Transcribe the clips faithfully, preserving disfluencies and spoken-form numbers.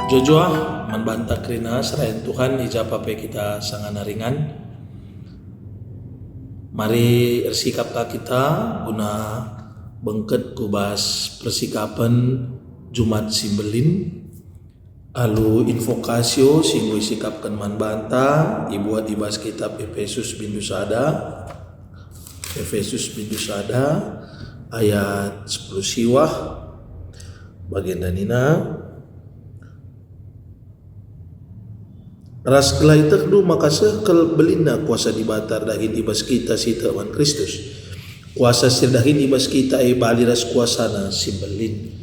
Jojoah, man banta kerina serayan Tuhan i ja pe kita sangana ringan. Mari ersikaplah kita guna bengket ku bas persikapen Jumat si Mbelin. Alu invokasio si enggo isikapken man banta ibuat i bas kitab Epesus bindu sada, Epesus bindu sada ayat sepuluh siwah, bagenda nina, "Ras gelah ietehndu maka seh kal belinna kuasa Dibata erdahin i bas kita si tek man Kristus. Kuasa si erdahin i bas kita e bali ras kuasaNa si mbelin."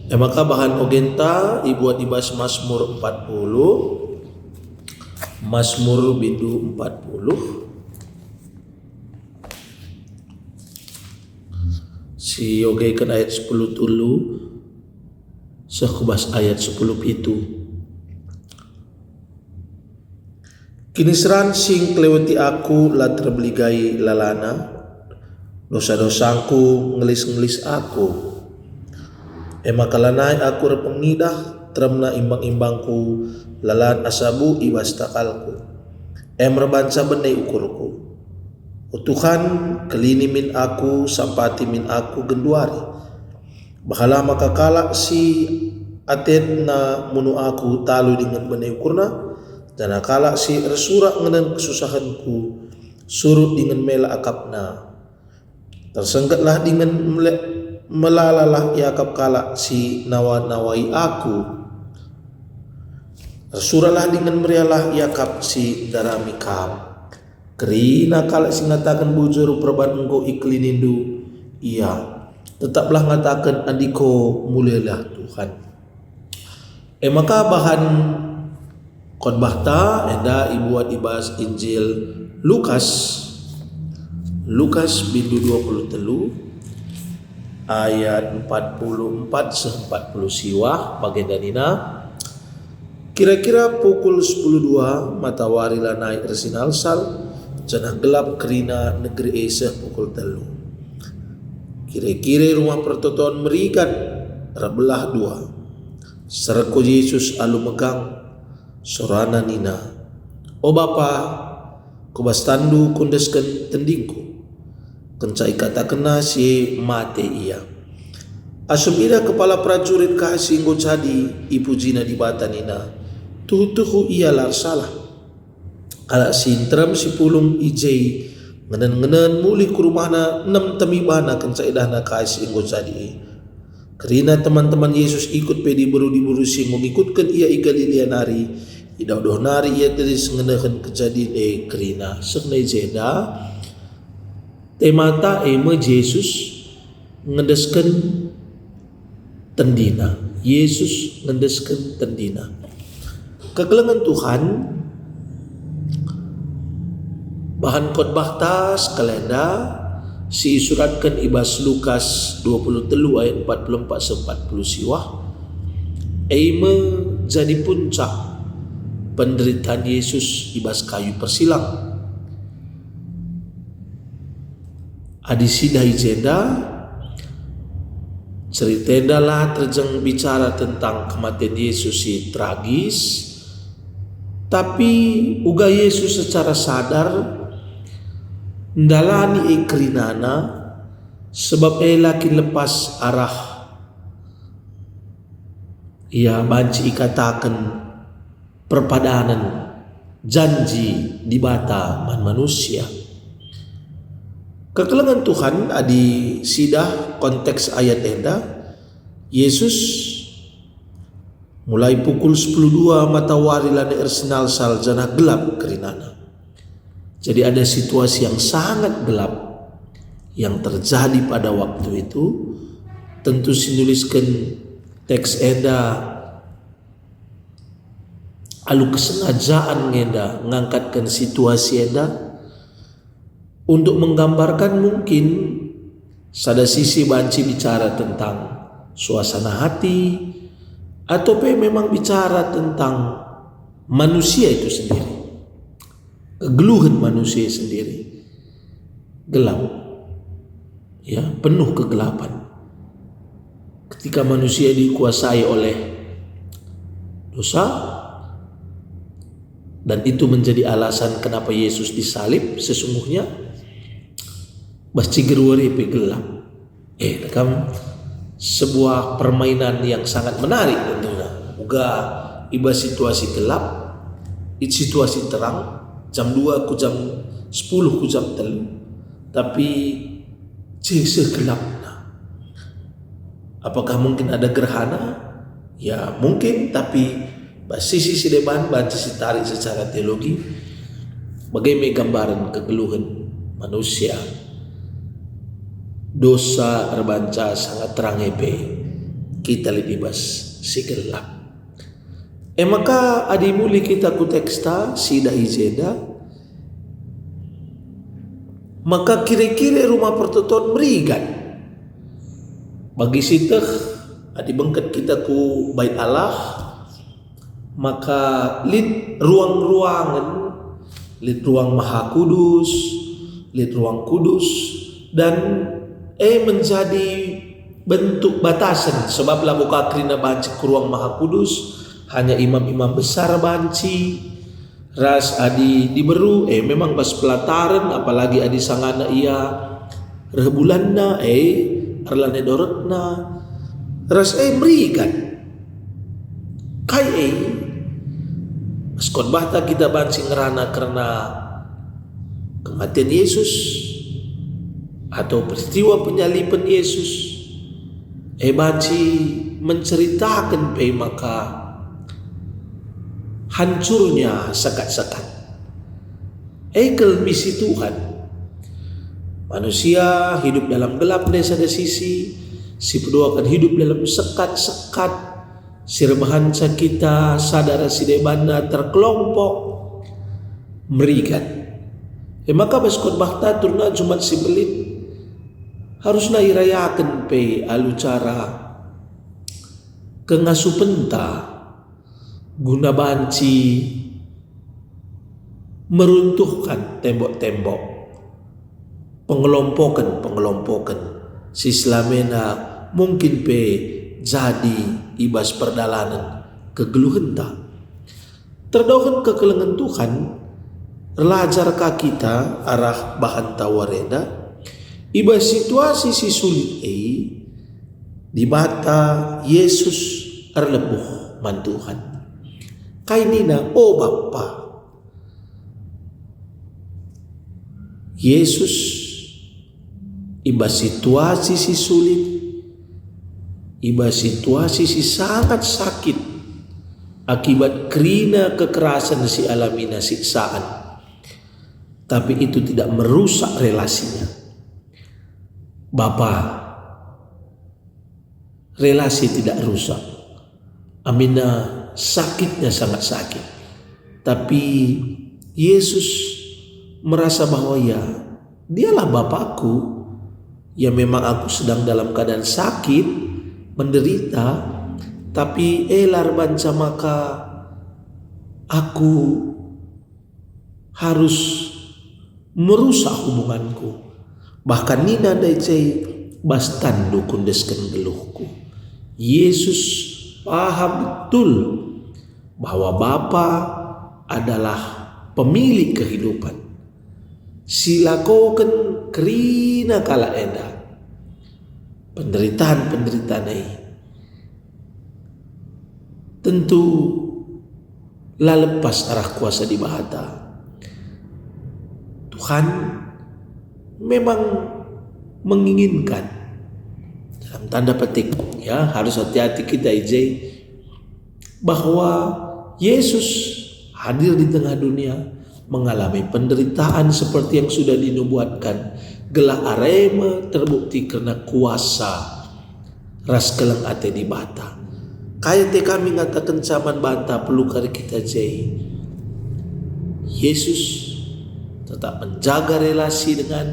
E maka bahan ogenta ibuat i bas Masmur empat puluh, Masmur bindu empat puluh, si ogeken ayat sepuluh telu seh ku bas ayat sepuluh pitu. Kiniseran si ngkeleweti aku la terbeligai lalana, dosa-dosangku ngelis-ngelis aku. E maka lanai aku erpeng ngidah, teremna imbang-imbangku, la lan asa bu i bas takalku. E merbanca bene ukurku. O Tuhan, kelini min aku, sampati min aku genduari. Bahalah maka kalak si atena munuh aku talu dingen bene ukurna, janah kalak si ersurak ngenen kesusahenku surut dingen mela akapna. Tersengketlah dingen mele-, melalalah iakap kalak si nawa-nawai aku. Ersuraklah dingen meriahlah iakap si ndarami kam. Kerina kalak si ngataken bujur perban enggo ikelinindu ia. Tetaplah ngataken, "Andiko, mulialah Tuhan." E maka bahan khotbahta enda ibuat i bas Injil Lukas, Lukas bindu dua puluh telu ayat empat puluh empat seh empat puluh siwah, bagenda nina, "Kira-kira pukul sepuluh dua matawari lanai ersinalsal, janah gelap kerina negeri e seh pukul telu. Kire-kire Rumah Pertoton merigat erbelah dua. Serko Jesus alu megang, sorana nina, 'O Bapa, ku bas tanNdu kuendesken tendingku.' Kenca ikatakenna si e mate ia. Asum idah kepala perajurit kai si enggo jadi, ipujina Dibata nina, 'Tuhu-tuhu ia la ersalah.' Kalak si nterem si pulung i je ngenen-ngenen mulih ku rumahna, nemtem ibana kenca idahna kai si enggo jadi e. Kerina teman-teman Jesus ikut pe diberu-diberu si enggo ngikutken ia i Galilea nari. I dauh-dauh nari ia tedis ngenehen kejadin e kerina." Sehna i jenda, temata e me Jesus ngendesken tendina. Jesus ngendesken tendina. Kekelengen Tuhan, bahan khotbahta sekalenda si isuratken i bas Lukas dua puluh telu ayat empat puluh empat seh empat puluh siwah, e me jadi puncak penderitaan Jesus i bas kayu persilang. Adi sidah i jenda, cerita enda la terjeng bicara tentang kematen Yesus si tragis, tapi uga Yesus secara sadar ndalani e kerinana, sebab e la kin lepas arah ia banci ikataken perpadanen janji Dibata man manusia. Kekelengen Tuhan, adi sidah konteks ayat enda, Yesus mulai pukul sepuluh dua matawari lanai ersinalsal janah gelap kerinana. Jadi ada situasi yang sangat gelap yang terjadi pada waktu itu. Tentu si nulisken teks enda alu kesengajaan nge enda ngangkatken situasi enda untuk menggambarkan mungkin sada sisi banci bicara tentang suasana hati, atau pe memang bicara tentang manusia itu sendiri, kegeluhen manusia sendiri. Gelap. Ya, penuh kegelapan. Ketika manusia dikuasai oleh dosa, dan itu menjadi alasan kenapa Yesus disalib, sesungguhnya bas ciger wari pe gelap. Eh, kam sebuah permainan yang sangat menarik tentunya. Uga i bas situasi gelap, i situasi terang, jam dua ku jam sepuluh ku jam telu, tapi seh gelapna. Apakah mungkin ada gerhana? Ya, mungkin, tapi bas sisi si deban banci sitarik secara teologi, bage me gambaren kegeluhen manusia. Dosa erbanca sangat terang e pe kita lit i bas si gelap. E maka adi mulih kita ku teksta si idah i jenda, maka kire-kire Rumah Pertoton merigat. Bagi si teh, adi bengket kita ku Bait Allah, maka lit ruang-ruangen, lit ruang Maha Kudus, lit ruang kudus, dan e menjadi bentuk batasen, sebab labo ka kerina banci ku ruang Maha Kudus, hanya imam-imam besar banci, ras adi diberu, eh, memang bas pelataren, apalagi adi sangana ia reh bulanna, eh, erlane dorekna, ras, eh, merigat. Kai, eh, bas khotbahta kita banci ngerana kerna kematian Yesus atau peristiwa penyaliben Yesus, eh, banci menceritaken pe maka hancurnya sekat-sekat. E kal misi Tuhan. Manusia hidup dalam gelap ndai sada sisi, si peduaken hidup dalam sekat-sekat, si erbahanca kita sada ras si debanna terkelompok, merigat. E maka bas khotbahta turna Jumat si Mbelin, harusna irayaken pe alu cara kengasupenta guna banci meruntuhkan tembok-tembok, pengelompoken-pengelompoken si selamena mungkin pe jadi i bas perdalanen kegeluhenta. Terdoken kekelengen Tuhan, erlajar ka kita arah bahan tawar enda, i bas situasi si sulit e, Dibata Yesus erlebuh man Tuhan. Kai nina, "O Bapa." Yesus i bas situasi si sulit, i bas situasi si sangat sakit, akibat kerina kekerasen si alamina, siksaan, tapi itu tidak merusak relasinya. Bapa, relasi tidak rusak. Aminna sakitnya sangat sakit. Tapi Yesus merasa bahwa ya, dialah Bapakku. Ya, memang aku sedang dalam keadaan sakit, menderita, tapi elar banca maka aku harus merusak hubunganku. Bahkan nina ndai e, "Bas tanNdu kuendesken geluhku." Yesus paham betul bahwa Bapa adalah pemilik kehidupan, si lakoken kerina kalak enda. Penderitaan-penderitaan e tentu la lepas arah kuasa Dibata. Tuhan memang menginginkan, dalam tanda petik, ya, harus hati-hati kita i je, bahwa Yesus hadir di tengah dunia, mengalami penderitaan seperti yang sudah dinubuatkan, gelah arema terbukti kerna kuasa ras keleng ate Dibata. Kai ate kami ngatakenca man banta perlu kari kita je? Yesus tetap menjaga relasi dengan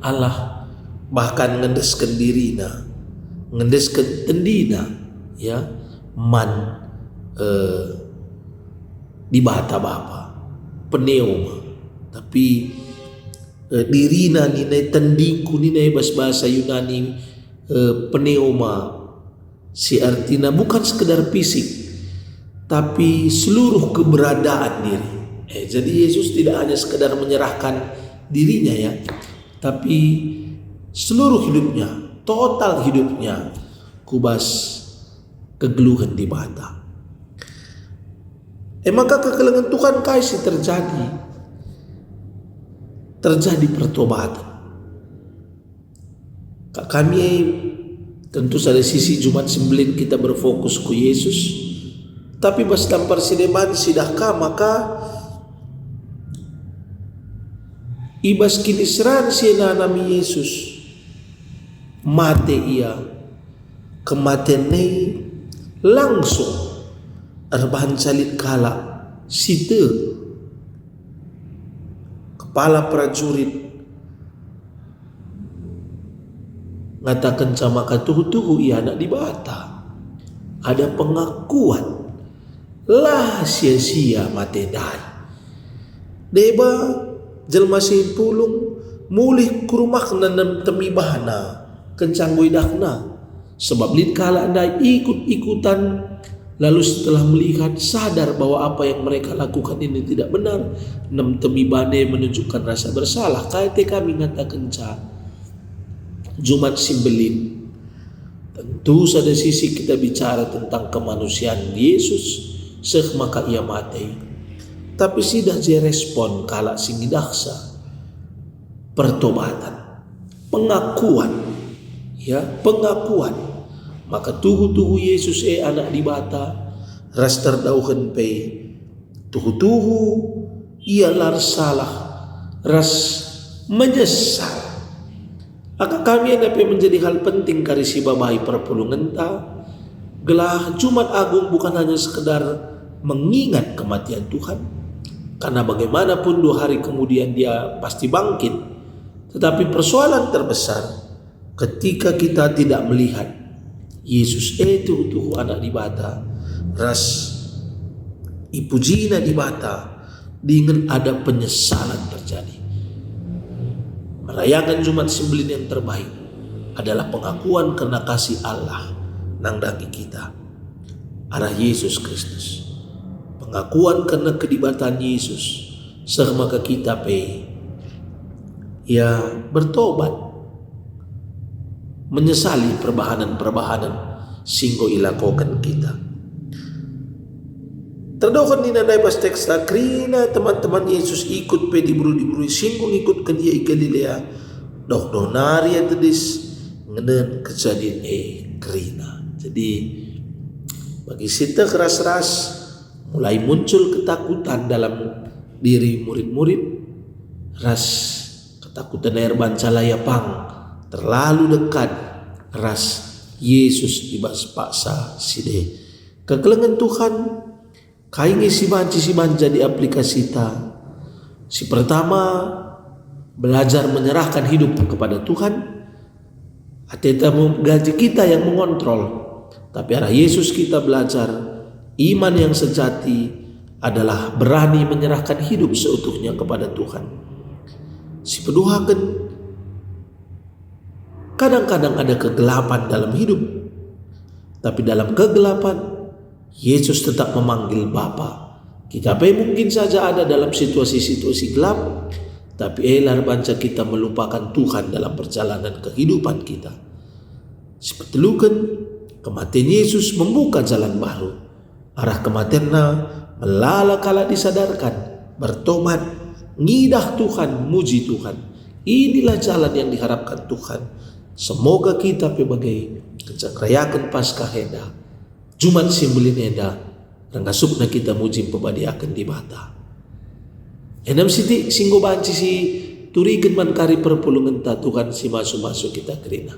Allah, bahkan ngendesken diriNa, ngendesken tendiNa, ya, man, eh, Dibata Bapa, peneu me. Tapi eh, dirina nina tendingku nina bas bahasa Yunani, eh, pneuma, si artina bukan sekedar fisik, tapi seluruh keberadaan diri. Eh, jadi Yesus tidak hanya sekedar menyerahkan dirinya ya, tapi seluruh hidupnya, total hidupnya ku bas kegeluhen Dibata. E maka kekelengen Tuhan kai si terjadi? Terjadi pertobaten. Kak kami, tentu sada sisi Jumat si Mbelin kita berfokus ku Yesus, tapi bas tampar si deban sidah ka maka i bas kiniseran si nanami Yesus, mate ia, kematen e langsung erbahanca lit kalak si tek. Kepala prajurit ngatakenca maka tuhu-tuhu ia Anak Dibata. Ada pengakuan, la sia-sia mate ndai. Deba jelma si pulung mulih ku rumahna nemtemi bana kenca enggo idahna. Sebab lit kalak ndai ikut-ikutan, lalu setelah melihat sadar bahwa apa yang mereka lakukan ini tidak benar, nemtemi bana menunjukkan rasa bersalah. Kai te kami ngatakenca Jumat si Mbelin? Tentu sada sisi kita bicara tentang kemanusiaan Yesus, seh maka ia mate. Tapi sidah je respon kalak si ngidahsa? Pertobaten, pengakuan, ya, pengakuan. Maka tuhu-tuhu Yesus e Anak Dibata, ras terdauhen pe tuhu-tuhu ia la ersalah, ras menyesal. Aka kami enda pe menjadi hal penting kari sibabai perpulungenta, gelah Jumat Agung bukan hanya sekedar mengingat kematian Tuhan, karena bagaimanapun dua hari kemudian Dia pasti bangkit. Tetapi persoalan terbesar, ketika kita tidak melihat Yesus e tuhu-tuhu Anak Dibata, ras ipujina Dibata, dingen ada penyesalan terjadi. Merayakan Jumat si Mbelin yang terbaik adalah pengakuan kerna kasih Allah nandangi kita arah Yesus Kristus. Pengakuan kerna kedibataan Yesus, seh maka kita pe, ya, bertobat, menyesali perbahanen-perbahanen si enggo ilakoken kita. Terdauhen nina ndai bas teksta, kerina teman-teman Yesus ikut pe diberu-diberu si enggo ngikutken Ia i Galilea, doh-doh nari ia tedis ngenen kejadin e kerina. Jadi, bagi si tek ras-ras, mulai muncul ketakutan dalam diri murid-murid, ras ketakutan e erbahanca la ia pang terlalu dekat ras Yesus i bas paksa si e. Kekelengen Tuhan, kai nge si banci si banci jadi aplikasita? Si pertama, belajar menyerahkan hidup kepada Tuhan. Ateta mem-, gaji kita yang mengontrol, tapi arah Yesus kita belajar iman yang sejati adalah berani menyerahkan hidup seutuhnya kepada Tuhan. Si peduaken, kadang-kadang ada kegelapan dalam hidup, tapi dalam kegelapan Yesus tetap memanggil Bapa. Kita pe mungkin saja ada dalam situasi-situasi gelap, tapi e la erbahanca kita melupakan Tuhan dalam perjalanan kehidupan kita. Sipeteluken, kematen Yesus membuka jalan baru. Arah kematenNa, melala kalak disadarkan, bertobat, ngidah Tuhan, muji Tuhan. Inilah jalan yang diharapkan Tuhan. Semoga kita pe bage, kenca ngerayaken Paskah enda, Jumat si Mbelin enda, reh ngasup kita muji mpepadiaken Dibata. Enem sitik si enggo banci si turiken man kari perpulungenta Tuhan si masu-masu kita kerina.